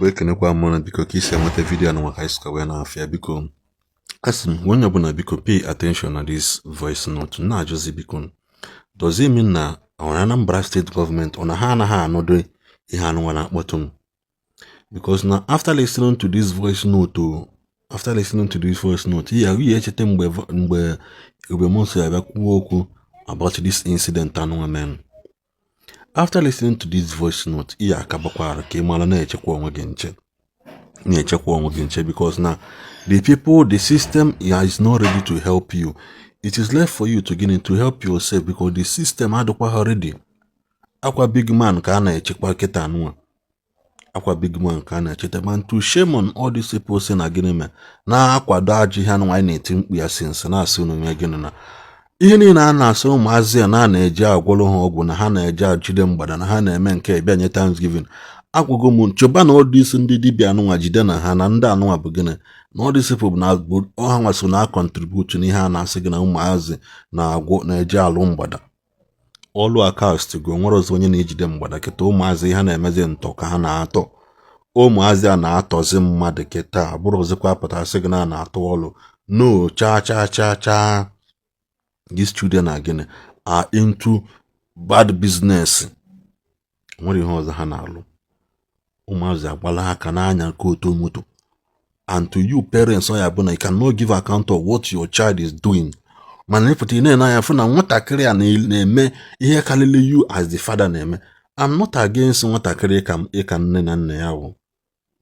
Igbo, ekenekwa m na biko ka isi enweta video anụnwa ka anyị sịkwa wee na-afịa. Biko, asị m onye ọbụla, biko pay attention na this voice note. Na-ajụzi, biko, does it mean na ọ Anambra State Government ọ na ha anaghị anọdo ihe anụnwa na-akpọtụ m? Because na after listening to this voice note o, after listening to this voice note, ihe echeta mgbe Ebube Muonso ya bịa kwuo okwu about this incident anụnwa mere. After listening to this voice note, ihe akabakwara ka ị mara na-echekwa onwe gị nche, na-echekwa onwe gị nche, because na the people, the system is not ready to help you. It is left for you to gịnị, to help yourself, because the system adịkwa ha ready. Akwa big man ka a na-echekwa kịta anụnwa, akwa big man ka a na-echeta. Man, to shame on all these people si na gịnị mee na-akwado ajọ ihe anụnwa anyị na-eti mkpu ya since, na-asị unu mee gịnị na ihe niile a na-asị ụmụazị a na a na-eji agwọrọ ha ọgwụ, na ha na-eji ajide mgbada, na ha na-eme nke bịa nye Thanksgiving. Agwago m chọba na ọdịisi ndị dibịa anụnwa jide na ha na ndị anụnwa bụ gịnị na ọdịisi bụ na ọha nwa so na contribute n'ihe a na-asị gị na ụmụazị na-agwọ na-eji alụ mgbada. Ọlụ akast go nwere ọzọ onye na-ejide mgbada kịta. Ụmụazị ha na-emezi ntọ ka ha na-atọ. Ụmụazị a na-atọzi mmadụ kịta, bụrụ ọzọkwa pụtasị gị na a na-atụ ọlụ. No, cha cha cha cha, these children are gịnị, are into bad business. Nwere ihe ọzọ ha na-alụ. Ụmụazị agbala aka n'anya nke oto moto. And to you parents, ọ ya bụ na you cannot give account of what your child is doing, mana ịpụta ị na-ene anya fụ na nwatakịrị a na-eme ihe karịrị you as the father na-eme. I'm not against nwatakịrị ịka nne na nna ya wụ,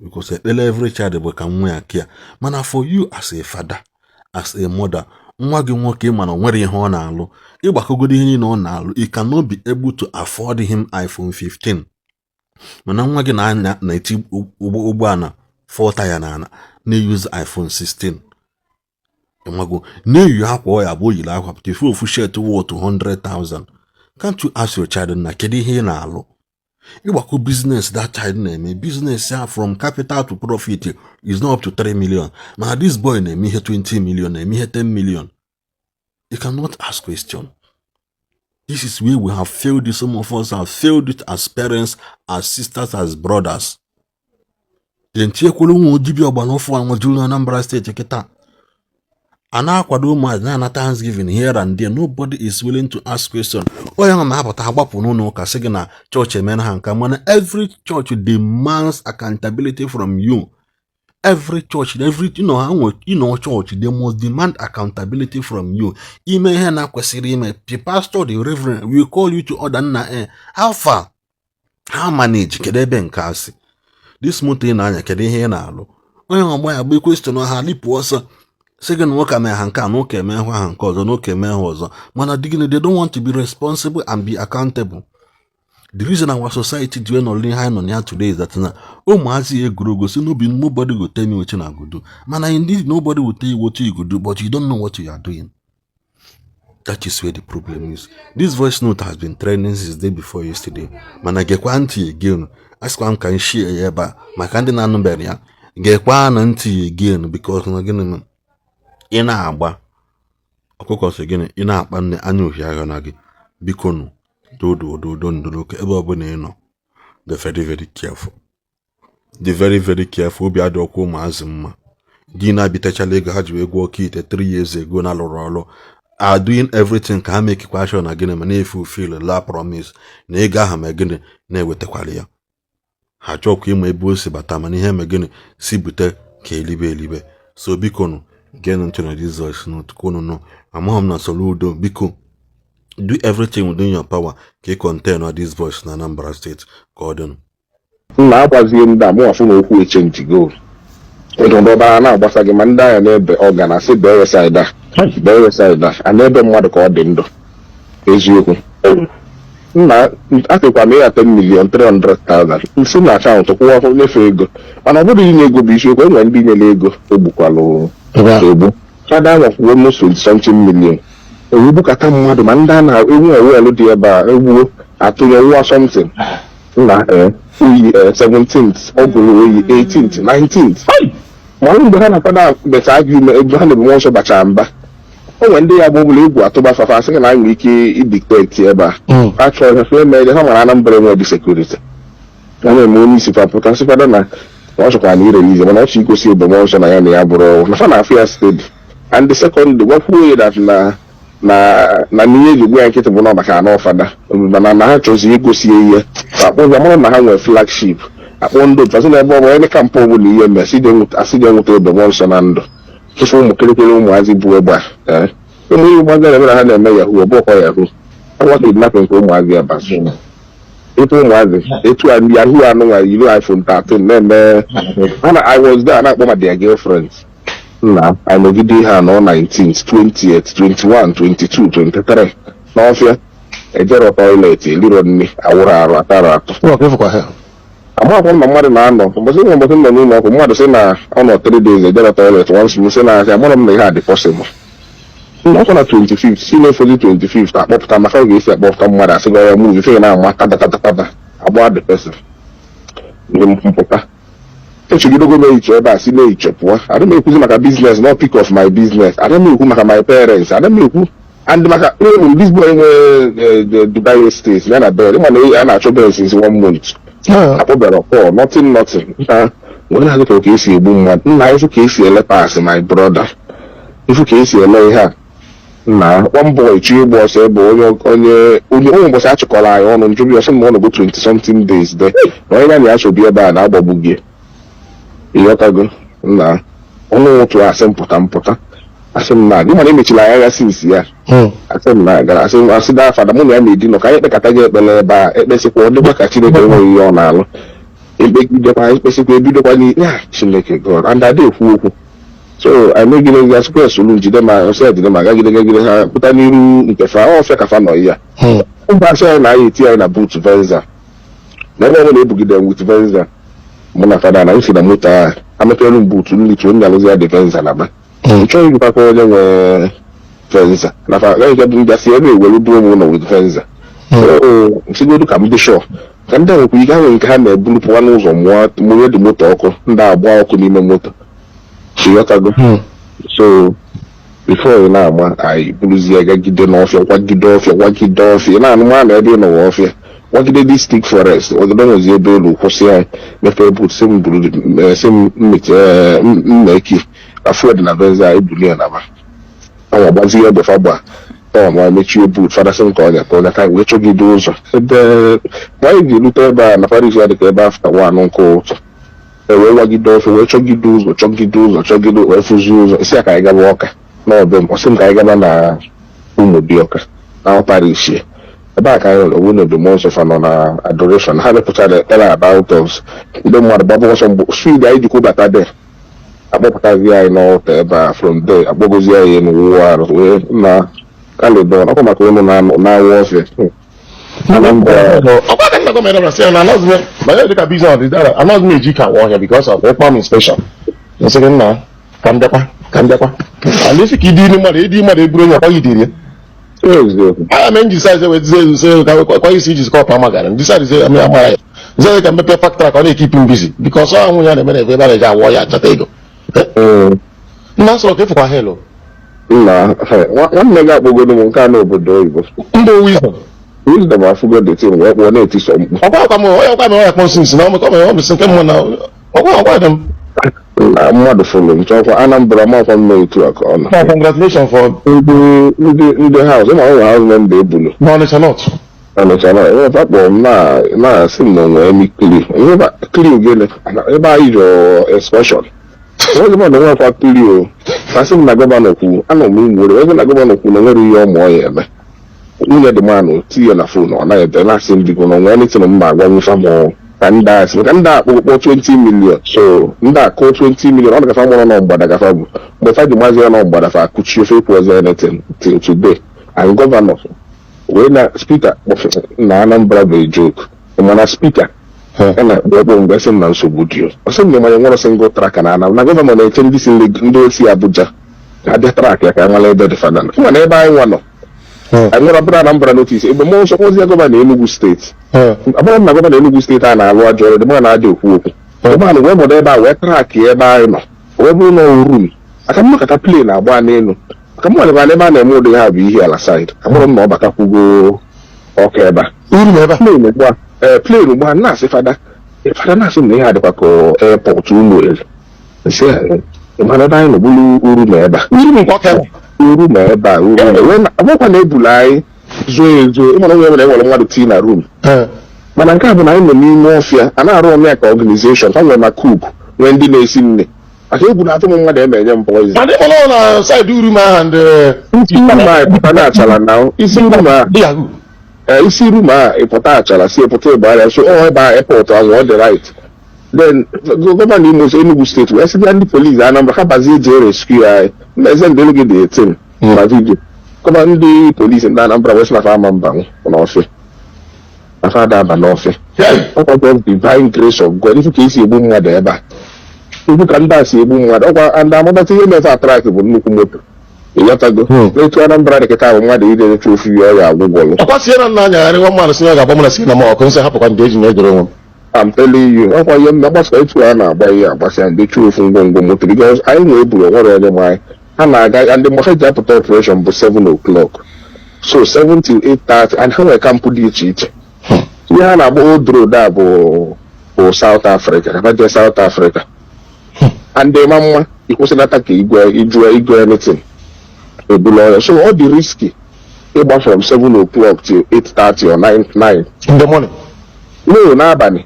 because ekpere every child bụ ka nwa ya kia. Mana for you as a father, as a mother, nwa gị nwoke mana o nwere ihe ọ na-alụ, ịgbakọgodo ihe niile ọ na-alụ, you cannot be able to afford him iPhone 15, mana nwa gị na-anya na-eti ụgbọala four tire na ana na-use iPhone 16, ịmago na-eyi akwa ọ ya bụ o yiri akwa pụta ife ofu shirt worth 100,000. Can't you ask your child na kedu ihe ị na-alụ? Ịgbakọ business that child na-eme, business ya from capital to profit is not up to 3 million, mana this boy na-eme ihe 20 million, na-eme ihe 10 million. You cannot ask question. This is where we have failed it. Some of us have failed it as parents, as sisters, as brothers. Then tinyekwara ụmụ dibịa ọgbara ọfụ anwa juru na Anambra State kịta a na-akwado ụmụazị na-ana Thanksgiving here and there. Nobody is willing to ask question. Onye ahụ na-apụta agbapụ n'ụlọ ụka sị gị na chọọchị emere ha nka, mana every church demands accountability from you. Every church, every ha nwe church, they must demand accountability from you. Ime ihe na kwesịrị ime, the pastor, the reverend will call you to order. Nna, how far, how manage, kedu ebe nke a si, this moto ị na-anya, kedu ihe ị na-alụ? Onye ọgba ya gba question, ha lipụ ọsọ sị gị na nwoke mee ha nke a, na ụka eme ha nke ọzọ, na ụka eme ha ọzọ. Mana dị gịnị, they don't want to be responsible and be accountable. The reason our society ji wee nọrọ ihe anyị nọ na ya today is that na ụmụazị egwuregwu si n'obi, nobody go tell me wetin I go do. Mana indeed, nobody will tell you what you go do, but you don't know what you are doing. That is where the problem is. This voice note has been trending since day before yesterday, mana gekwa ntị again. Asịkwa m ka m share ya ebe a maka ndị na-anụbeghị ya. Gekwa na ntị again, because na gịnị mere? Ị na-agba ọkụkọ sị gịnị, ị na-akpa nne anya uhie agha na gị. Biko nụ, dodododo ndoloke ebe ọbụla ị nọ, dị very very careful, dị very very careful. Obi adịọkwa ụmụazị mma di na-abịatachala ego ha ji wee gwọọ oke ite 3 years ago na lụrụ ọrụ, are doing everything ka ha mekikwa sure na gịnị ma na-efu feel la promise na ego ahụ ma gịnị na-ewetakwara ya. Ha chọkwa ịma ebe o si bata, mana ihe eme gịnị si bute ka elibe elibe. So biko nụ, geenụ ntị na Jizọs n'otu unu nụ. Amaghị m na Soludo, biko do everything within your power ka ị contain this voice na Anambra State ka ọ dịnụ. Nna, agbazie ndị a mụ afụ na okwu echenjigo ịdụ ọbara na-agbasa gị, ma ndị agha na-ebe ọ ga na sị bee side a, bee side a, a na-ebe mmadụ ka ọ dị ndụ. Eziokwu nna, atịkwa m ya 10 million 300,000 nsi na account kwụwa nyefe ego, mana ọ bụrụ inye ego bụ isiokwu. Enwere ndị nyere ego egbukwalụ egbu fada nwakwuo almost 20 something million egbukata mmadụ, ma ndị a na-ewu ewelu dị ebe a egbuo atụnye wụwa something. Nna, oyi 17th ọ gụrụ oyi, 18th, 19th, ma mgbe ha na fada becha argument ebe ha na-ebu nsọ bacha mba, o nwere ndị ya bụ ọbụla egwu atụba fafa asị na anyị nwere ike idictate ebe a achọrọ ha eme ha mara Anambra enwe dị security. A na-eme onye isi fapụta sị fada na Na ọ chọkwara na irelease, mana ọ chọ igosi ebube nsọ na ya na ya bụrụ na fa na-afụ ya steady. And the second, gwakwuo ya that na n'ihe eji gbu ya nkịtị bụ na maka anọ fada, mana na ha chọzi igosi ya ihe akpọzi mara na ha nwere flagship, akpọ ndị otu asị na ebe ọ bụla, ebe camp ọbụla ihe mee, asị dị enweta ebube nsọ na ndụ. Ife ụmụ kịrịkịrị ụmụazị bụ egbe a, ụmụ ihe ụmụazị na-eme na ha na-eme yahoo, ọ bụkwa yahoo, awa kidnapping ka ụmụazị ya bazụ etu ụmụazị etu a yahoo anụnwa yiri iPhone 13 na-eme ha na I was there na-akpọ ma their girlfriends nna anyị nọgide ihe a nọ 19th, 20th, 21, 22, 23 n'ọfịa, ejero toilet, eliro nri, awụrụ arụ, atara atụ. Amakwa na mmadụ na-anọ mbọsị nwe mbọsị nọ n'ụlọ ọkụ, mmadụ sị na ọ nọ 3 days ejero toilet once. M sị na asị amara m na ihe a dị possible. Ọkwa na 25th si na-efozi 25th akpọpụta maka ọ ga-esi akpọpụta mmadụ, asị gị ya move ife na-ama tatatatata agba the person. Ndị mpụta echegidego m ehicha ebe a si na-ehicha pụọ. Adị m ekwuzi maka business, no pick of my business. Adị m ekwu maka my parents, adị m ekwu and maka ụmụ this boy nwe Dubai Estate ya na bed ịma na a na-achọ bed since one month, akpọbara call, nothing, nothing. Nna nwere na ka esi egbu mmadụ, nna, ifu ka esi ele paasị, my brother, ifu ka esi ele ihe a. Nna, one boy chi ịgba ọsọ ebe onye onye onye onye ụbọchị achịkọrọ anyị ọnụ njụbi ọsọ na ọ nọgo 20 something days de na onye ya na ya sobi ebe a na-agbagbu gị. Ịghọtago? Nna, ọnụ ụtụ asị mpụta mpụta, asị m na gị mana emechila anyị agha since ya. Asị m na gara, asị asị daa fada mụ na ya na-edi nọ ka anyị ekpekata gị ekpere ebe a, ekpesịkwa ọ dịkwa ka Chineke enweghị ihe ọ na-alụ, ekpegidekwa, ekpesịkwa, ebidokwa n'ihe ya Chineke God and ada ekwu okwu. So anyị megide gị, asịkwa esolu njide ma ọsọ ya jide ma gagide gagide ha pụta n'iru nke fa ọfịa ka fa nọ ya ụmụ asị anyị na anyị eti anyị na boot Venza na ebe ọbụla ebugide m with Venza. Mụ na fada na nsi na moto a amepere m boot nlitu onye alụzi ya dị Venza na ba nchọghị ịgwakwa onye nwe Venza na fa agaghị bụ mbịa si ebe ewere buo m ụlọ with Venza. So nsigodu ka m dị sure ka ndị a nwekwa ike ha nwere nke ha na-eburu pụwa n'ụzọ mụọ mụnye dị moto ọkụ, ndị agba ọkụ n'ime moto. Ịghọtago? So before ị na-agba anyị buruzie gagide n'ọfịa, kwagide ọfịa, kwagide ọfịa, ị na-anụ ma na ebe ị nọwa ọfịa, kwagide district forest ọdọdọ nwezi ebe elu kwụsị anyị, mepee boot, sị m buru, sị m mmeki na fuel dị na Venza, ebuli ya na ba awa gbazie egbe fa gba tọn ma mechie boot. Fada sị m ka ọ nyata ọnya ka anyị wee chọgide ụzọ ebe mgbe anyị ga-erute ebe a na parish ya dịka ebe after 1 nke ụtụ, e wee wagide ọfịa, wee chọgide ụzọ, chọgide ụzọ, chọgide, wee fụzie ụzọ isi a ka anyị gaba ọka n'ọbe m. Ọsị m ka anyị gaba na Ụmụdịọka na parish ebe a ka anyị nọ owu na mmụọ nsọ fa nọ na adoration, ha mepụtara ekpere about us. Ndị mmadụ gbaba ọsọ mgbe speed anyị jikwa bata de akpọpụtazi anyị n'ụta ebe a. From there akpọgozi anyị n'ụwa arụ wee na kalidon ọkwa maka ụnụ na-awụ ọfịa Anambra. Ọkwa ka nna gọọmenti ọbụla sị ya na anọghịzi m ma ya dịka business dị dara, anọghịzi m eji ka awa ọhịa because of ịkpọ m inspection, nsị gị nna ka m bịakwa, ka m bịakwa and isi ka ịdị mmadụ ịdị mmadụ eburu onye ọkwa idiri ya. Eziokwu. Aya mee nji size wee dizie nse ka kwa isi iji skọp amagara m decide say amara ya nze ka mmepe factory ka ọ na-ekeep m busy because ọ nwunye ya na-eme na ebe ebe a na-eji awọ ya achọta ego. Nna sọrọ ka ịfụkwa helo. Nna, nwanne gị akpọgodo m nke a n'obodo oyibo. Ndị wisdom. Wisdom afụgo the thing wee kpọọ na-etiso mkpu. Ọkwa ọkwa m onye ọkwa m onye akpọ nsi na ọmụkọ m ọmụsị nke mmụọ na ọkwa ọkwa dị m. Na mmadụ fụrụ nchọkwa Anambra makwa mma etu a ka ọ nọ. Na congratulations for Ndị house ịma nwe house member ebulu n'Ọnịcha North. Ọnịcha na ebe akpọrọ m na-asị m na onwere m clue clue gịnị ebe anyị jụrụ excursion onwezi mmadụ nwekwa clue o asị m na governor kwuru anọ m nwere ebe na governor kwuru na nwere ihe ọmụ ọ ya eme nwunye dị manụ tinye na phone ọ naghị ede na-asị m biko na onwe anything m ma agwa nfa m ka ndị a sị maka ndị a akpụkpọ 20 million, so ndị a kụọ 20 million ọ gafa mụrụ nọ mgbada gafa bụ mgbe fa ji mazi ya nọ mgbada fa akụchi ofe ekwu ọzọ anything till today. And governor wee na speaker na Anambra bụ joke mana speaker ya na-akpọ ekpo mgbe sị m na nsogbu dị ọ sị m na ịmanye nwere single track na Anambra na governor na-eche ndị si ndị osi Abuja ka abịa track ya ka nwale ebe dị fada na ebe anyị nwa nọ anyị nwere ọbụla Anambra notice ebe mmụọ nsọ kpọzie governor Enugu steeti abụrụ na governor Enugu steeti a na-alụ ajọ ọrụ dị mụ na-adị ekwu okwu ụgbọala wee nọdụ ebe a wee track ebe anyị nọ wee bụrụ na rum aka mmekọta plane agba n'elu maka mụ nwere ebe a na-eme ụdị ha bụ ihe ala side abụrụ m na ọ batakwugo ọka ebe a uru ebe a plane ugbu a ee plane ugbu a na-asị fada Fada na-asị m na ihe a dịkwa ka airport ụlọ elu. Nsị ya, "Ị mara ebe anyị nọ bụrụ uru na ebe a?" Uru nke ọka. Uru na ebe a, uru na wee ọbụkwa na ebulu anyị zoo ezo. Ịmara onye nwere ewere mmadụ tii na room, mana nke a bụ na anyị nọ n'ime ọfịa a na-arụ ọnụ ya ka organization ha nwere, ma cook nwee, ndị na-esi nri, maka egwu na-atụ m mmadụ eme enye m poison. Ma ndị kpọrọ na side uru ma aha ndị Isi room a ịpụta na achala na isi room a. Yahoo. Ee, isi room a ịpụta achala si ịpụta ịgbara so ọ ebe a airport ahụ ọ dị right. Then gọvanọ Imo Enugu steeti wee sịbịa ndị polisi Anambra ha bazie jee rescue anyị. Mmeze ndị elu gị dị 18 na video gọvanọ ndị polisi ndị Anambra wee sị na fa ama mba n'ọfịa, na fa ada aba n'ọfịa. Ọkwa just divine grace of God. Ifu ka esi egbu mmadụ ebe a, ifu ka ndị a si egbu mmadụ, ọkwa ndị amabata ihe mefe attract bụ nnukwu moto, ịghọtago? N'etu Anambra dị kịta bụ mmadụ ide etu ofu ihe ọya agwụgwọlụ. Ọkwa sie na nna anyagharị nwa mmadụ si na ọ ga-agba mụ na sie na m ọkụ nsị hapụkwa ndị eji na-ejere onwe m. I'm telling you, ọkwa ihe m agbasa etu a na-agba ihe agbasa ndị chu ofu ngwongwo moto, because anyị nwe eburu onwere onye ma anyị ha na-aga. Ndị mgbe ha ji apụta operation bụ 7 o'clock, so 7 till 8:30, and ha nwere camp dị iche iche. Ihe ha na-agba old road a bụ South Africa, ka ha jee South Africa and ma mma ịkwụsịnata ka igwe ijụọ igwe anything ebula ọya. So ọ dị risky ịgba from 7 o'clock till 8:30 or 9 9 In the morning? No, n'abalị.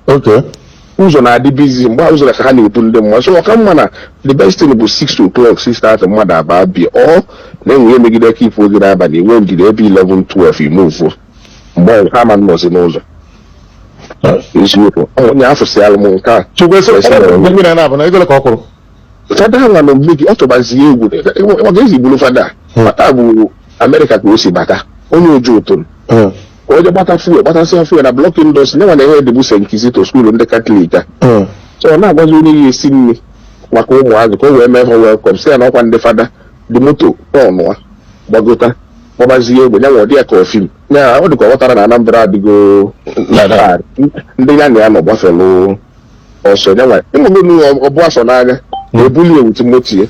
Ụzọ na-adị busy mgbe ụzọ ka ha na-ebu ndị mmadụ, so ọka mma na the best thing bụ 6 o'clock, 6:30 mmadụ abaa bịa ọ na-enwe ihe megide ka ifu oge n'abalị enwe ndidi ebe 11 12 imuvuo mgbe ọ ha ma nnọzi n'ụzọ. Eziokwu, onye afụsịalụ m nke a. Chukwu esi mmiri na-abụ na ego ka ọ kwụrụ. Fada nwa na omume gị ọ tụbazie egwu maka ezi gburu fada. Fada bụ Amerịka ka o si bata, onye oju ụtụrụ ka onye gbata fuel, gbatasịa fuel na block industry nyenwa na ihe dịbụ St. Kizito school ndị Katọlik a. So ọ na-agwazi onye ya esi nri maka ụmụazị ka o wee mee ha welcome, si ya na ọkwa ndị fada dị moto tọnụa gbagota gbabazie egbe nyanwa. Ọ dị ya ka ofim ya, ọ dị ka ọ ghọtara na Anambra adịgo ndị ya na ya nọ gbafelụ ọsọ. Nyanwa ịmụgonu ọbụ asọ n'anya ebuli ewuti motie,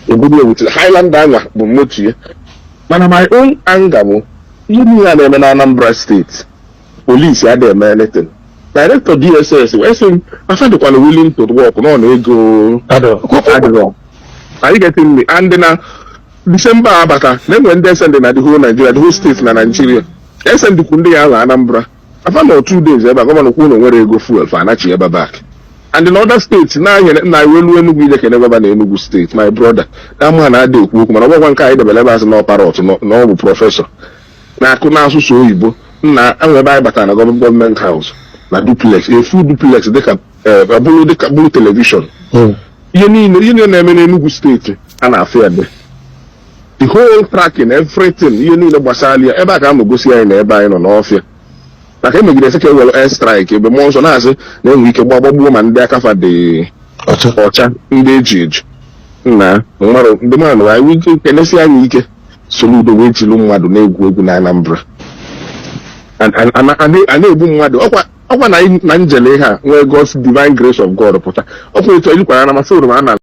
ebuli ewuti Highlander anwa bụ motie. Mana my own anger bụ ihe niile a na-eme na Anambra steeti, polisi adịghị eme anything. Director DSS wee sị m afa dịkwana willing to work nọ na ego adịrọ. Are you getting me? And na December abata na enwere ndị SND na the whole Nigeria, the whole state na Nigeria SND kwu ndị ya ala Anambra afa nọ 2 days ebe a. Gọvanọ kwuo na onwere ego fuel fa anachi ebe back. And in other states na-anyere na elu Enugu ije kene gọvanọ Enugu steeti, my brother na ama na ada ekwu okwu, mana ọgbakwa nke anyị debere ebe asị na parrot na ọ bụ professor na-akụ n'asụsụ oyibo nna enwe. Ebe anyị batara na government house na duplex, a full duplex, dịka bụrụ dịka bụrụ television, ihe niile na-eme n'Enugu steeti a na-afụ ya dị the whole tracking, everything, ihe niile gbasara ya ebe a ka a na-egosi anyị na ebe anyị nọ n'ọfịa maka emegide sị ka ewere air strike ebe mmụọ nsọ na-asị na enwe ike gbagbuo ma ndị akafa dị ọcha, ndị eji eji nna mmadụ ndị mmadụ anyị ike kenesi anyị ike. Soludo wee jilu mmadụ na-egwu egwu na Anambra a na-egbu mmadụ. Ọkwa na njele ihe a nwee God's divine grace of God pụta ọkwa etu ejikwara na masị oroma a na